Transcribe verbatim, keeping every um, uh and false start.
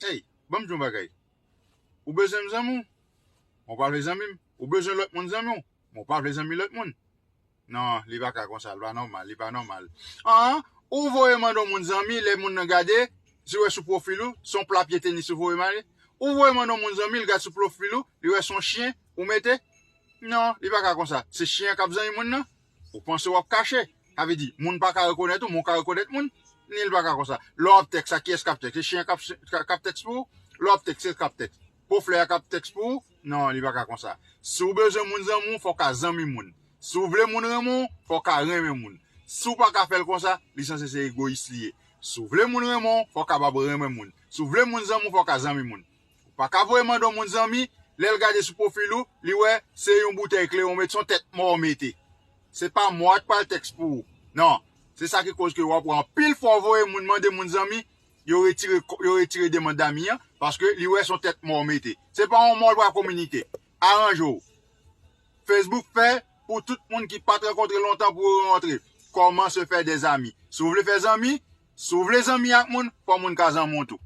Hey, ban m di yon bagay. Ou bezwen m zanmi w? Mwen pa vle zanmi m. Ou bezwen lòt moun zanmi w? Mwen pa vle zanmi lòt moun. Non, li pa ka konsa, li pa nòmal, li pa nòmal. An, ou voye mande yon moun zanmi, lè moun nan gade, si wè sou pwofil ou, se yon pla pye tenis ou voye mande. Ou voye mande yon moun zanmi, li gade sou pwofil ou, li wè se yon chen ou mete. Non, li pa ka konsa. Se chen an k ap zanmi moun nan. Ou panse w ap kache. Sa vle di, moun pa ka rekonèt ou, moun ka rekonèt moun. Ni li pa ka konsa. Lè w ap tèks a, kiyès k ap tèks? Se chen an k ap, k ap tèks pou ou? Lè w ap tèks, se k ap tèks? Po flè a k ap tèks pou ou? Non, li pa ka konsa. Si w bezwen moun zanmi w, fò w ka zanmi moun. Si w vle moun renmen w, fò w ka renmen moun. Si w pa ka fè l konsa, li sanse se egoyis li ye. Si w vle moun renmen w, fò w kapab renmen moun. Si w vle moun zanmi w, fò w ka zanmi moun. Ou pa ka voye mande yon moun zanmi, lè l gade sou pwofil ou, li wè se yon boutèy kle ou mete, se yon tèt mò ou mete. Se pa mò a k pral tèks pou ou. Non. Se sa ki koz ke w ap wè anpil fwa w voye moun mande moun zanmi, yo retire, yo retire demann dami an, paske li wè se yon tèt mò ou mete. Se pa yon mò l pral kominike. Aranje w. Facebook fè pou tout moun ki pa t rankontre lontan pou yo rankontre. Comment se faire des amis? Si w vle fè zanmi, si w vle zanmi ak moun, fò moun ka zanmi w tou.